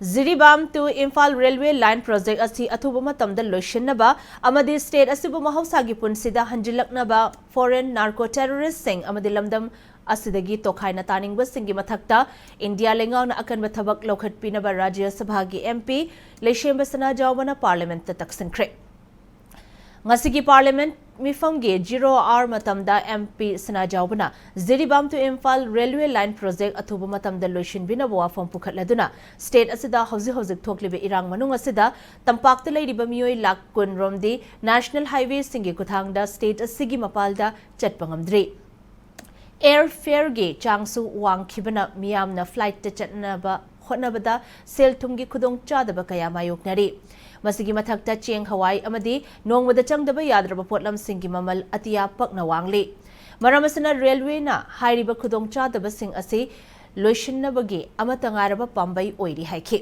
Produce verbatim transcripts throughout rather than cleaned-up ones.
Jiribam to Imphal Railway Line Project ꯑꯁꯤ ꯑꯊꯨꯕ ꯃꯇꯝꯗ ꯂꯣꯏꯁꯤꯟꯅꯕ ꯑꯃꯗꯤ state ꯑꯁꯤꯕꯨ ꯃꯍꯧꯁꯥꯒꯤ ꯄꯨꯟꯁꯤꯗ ꯍꯟꯖꯤꯜꯂꯛꯅꯕ foreign narco terrorist ꯁꯤꯡ ꯑꯃꯗꯤ ꯂꯝꯗꯝ ꯑꯁꯤꯗꯒꯤ ꯇꯣꯈꯥꯏꯅ ꯇꯥꯅꯤꯡꯕꯁꯤꯡꯒꯤ ꯃꯊꯛꯇ ꯏꯟꯗꯤꯌꯥ ꯂꯩꯉꯥꯛꯅ ꯑꯀꯟꯕ ꯊꯕꯛ ꯂꯧꯈꯠꯄꯤꯅꯕ ꯔꯥꯖ꯭ꯌ ꯁꯚꯥꯒꯤ MP ꯂꯩꯁꯦꯝꯕ ꯁꯅꯥꯖꯥꯎꯕꯅ Parliament ꯇ ꯇꯛꯁꯤꯟꯈ꯭ꯔꯦ꯫ ꯉꯁꯤꯒꯤ Parliament ꯃꯤꯐꯝꯒꯤ zero hour ꯃꯇꯝꯗ MP ꯁꯅꯥꯖꯥꯎꯕꯅ Jiribam to Imphal Railway Line Project ꯑꯊꯨꯕ ꯃꯇꯝꯗ ꯂꯣꯏꯁꯤꯟꯕꯤꯅꯕ ꯋꯥꯐꯝ ꯄꯨꯈꯠꯂꯗꯨꯅ state ꯑꯁꯤꯗ ꯍꯧꯖꯤꯛ ꯍꯧꯖꯤꯛ ꯊꯣꯛꯂꯤꯕ ꯏꯔꯥꯡ ꯃꯅꯨꯡ ꯑꯁꯤꯗ ꯇꯝꯄꯥꯛꯇ ꯂꯩꯔꯤꯕ ꯃꯤꯑꯣꯏ ꯂꯥꯈ ꯀꯨꯟ ꯔꯣꯝꯗꯤ National Highway ꯁꯤꯡꯒꯤ ꯈꯨꯊꯥꯡꯗ state ꯑꯁꯤꯒꯤ ꯃꯄꯥꯜꯗ ꯆꯠꯄ ꯉꯝꯗ꯭ꯔꯤ꯫ Air fare ꯒꯤ ꯆꯥꯡꯁꯨ ꯋꯥꯡꯈꯤꯕꯅ ꯃꯤꯌꯥꯝꯅ flight ꯇ ꯆꯠꯅꯕ ꯍꯣꯠꯅꯕꯗ ꯁꯦꯜ ꯊꯨꯝꯒꯤ ꯈꯨꯗꯣꯡꯆꯥꯗꯕ ꯀꯌꯥ ꯃꯥꯌꯣꯛꯅꯔꯤ꯫ ꯃꯁꯤꯒꯤ ꯃꯊꯛꯇ ꯆꯦꯡ, ꯍꯋꯥꯏ ꯑꯃꯗꯤ ꯅꯣꯡꯃꯗ ꯆꯪꯗꯕ ꯌꯥꯗ꯭ꯔꯕ ꯄꯣꯠꯂꯝꯁꯤꯡꯒꯤ ꯃꯃꯜ ꯑꯇꯤꯌꯥ ꯄꯛꯅ ꯋꯥꯡꯂꯤ꯫ ꯃꯔꯝ ꯑꯁꯤꯅ railway ꯅ ꯍꯥꯏꯔꯤꯕ ꯈꯨꯗꯣꯡꯆꯥꯗꯕꯁꯤꯡ ꯑꯁꯤ ꯂꯣꯏꯁꯤꯟꯅꯕꯒꯤ ꯑꯃꯠꯇ ꯉꯥꯏꯔꯕ ꯄꯥꯝꯕꯩ ꯑꯣꯏꯔꯤ ꯍꯥꯏꯈꯤ꯫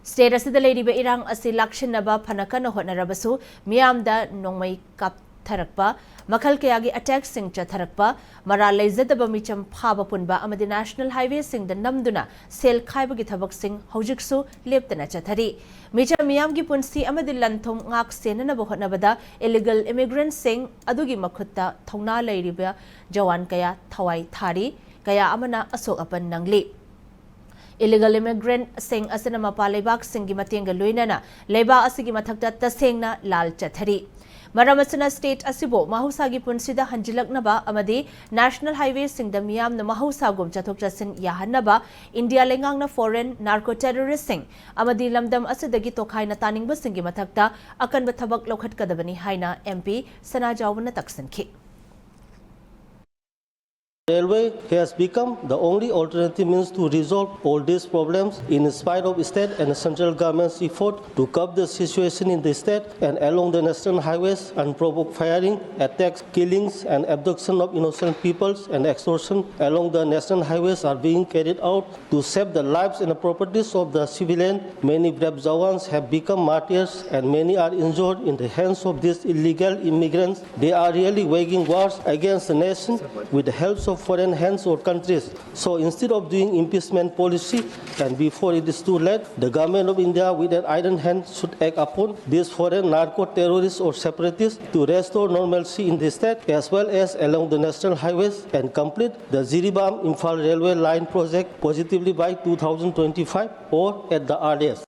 State ꯑꯁꯤꯗ ꯂꯩꯔꯤꯕ ꯏꯔꯥꯡ ꯑꯁꯤ ꯂꯥꯛꯁꯤꯟꯅꯕ ꯐꯅ ꯀꯟꯅ ꯍꯣꯠꯅꯔꯕꯁꯨ ꯃꯤꯌꯥꯝꯗ ꯅꯣꯡꯃꯩ ꯀꯥꯞꯊꯔꯛꯄ, ꯃꯈꯜ ꯀꯌꯥꯒꯤ attack ꯁꯤꯡ ꯆꯠꯊꯔꯛꯄ, ꯃꯔꯥꯜ ꯂꯩꯖꯗꯕ ꯃꯤꯆꯝ ꯐꯥꯕ ꯄꯨꯟꯕ ꯑꯃꯗꯤ National Highway ꯁꯤꯡꯗ ꯅꯝꯗꯨꯅ ꯁꯦꯜ ꯈꯥꯏꯕꯒꯤ ꯊꯕꯛꯁꯤꯡ ꯍꯧꯖꯤꯛꯁꯨ ꯂꯦꯞꯇꯅ ꯆꯠꯊꯔꯤ꯫ ꯃꯤꯆꯝ ꯃꯤꯌꯥꯝꯒꯤ ꯄꯨꯟꯁꯤ ꯑꯃꯗꯤ ꯂꯟ ꯊꯨꯝ ꯉꯥꯛ ꯁꯦꯟꯅꯅꯕ ꯍꯣꯠꯅꯕꯗ illegal immigrant ꯁꯤꯡ ꯑꯗꯨꯒꯤ ꯃꯈꯨꯠꯇ ꯊꯧꯅꯥ ꯂꯩꯔꯤꯕ ꯖꯋꯥꯟ ꯀꯌꯥ ꯊꯋꯥꯏ ꯊꯥꯔꯤ, ꯀꯌꯥ ꯑꯃꯅ ꯑꯁꯣꯛ ꯑꯄꯟ ꯅꯪꯂꯤ꯫ Illegal immigrant ꯁꯤꯡ ꯑꯁꯤꯅ ꯃꯄꯥꯟ ꯂꯩꯕꯥꯛꯁꯤꯡꯒꯤ ꯃꯇꯦꯡꯒ ꯂꯣꯏꯅꯅ ꯂꯩꯕꯥꯛ ꯑꯁꯤꯒꯤ ꯃꯊꯛꯇ ꯇꯁꯦꯡꯅ ꯂꯥꯜ ꯆꯠꯊꯔꯤ꯫ ꯃꯔꯝ ꯑꯁꯤꯅ state ꯑꯁꯤꯕꯨ ꯃꯍꯧꯁꯥꯒꯤ ꯄꯨꯟꯁꯤꯗ ꯍꯟꯖꯤꯜꯂꯛꯅꯕ ꯑꯃꯗꯤ National Highway ꯁꯤꯡꯗ ꯃꯤꯌꯥꯝꯅ ꯃꯍꯧꯁꯥꯒꯨꯝ ꯆꯠꯊꯣꯛ ꯆꯠꯁꯤꯟ ꯌꯥꯍꯟꯅꯕ ꯏꯟꯗꯤꯌꯥ ꯂꯩꯉꯥꯛꯅ foreign narco terrorist ꯁꯤꯡ ꯑꯃꯗꯤ ꯂꯝꯗꯝ ꯑꯁꯤꯗꯒꯤ ꯇꯣꯈꯥꯏꯅ ꯇꯥꯅꯤꯡꯕꯁꯤꯡꯒꯤ ꯃꯊꯛꯇ ꯑꯀꯟꯕ ꯊꯕꯛ ꯂꯧꯈꯠꯀꯗꯕꯅꯤ ꯍꯥꯏꯅ MP ꯁꯅꯥꯖꯥꯎꯕꯅ ꯇꯛꯁꯤꯟꯈꯤ꯫ Railway has become the only alternative means to resolve all these problems in spite of state and central government's effort to curb the situation in the state and along the national highways. Unprovoked firing, attacks, killings, and abduction of innocent peoples and extortion along the national highways are being carried out to save the lives and the properties of the civilian. Many brave Jawans have become martyrs and many are injured in the hands of these illegal immigrants. They are really waging wars against the nation with the helps of foreign hands or countries. So instead of doing impeachment policy, and before it is too late, the government of India with an iron hand should act upon these foreign narco-terrorists or separatists to restore normalcy in the state as well as along the national highways and complete the Jiribam Imphal railway line project positively by two thousand twenty-five or at the earliest.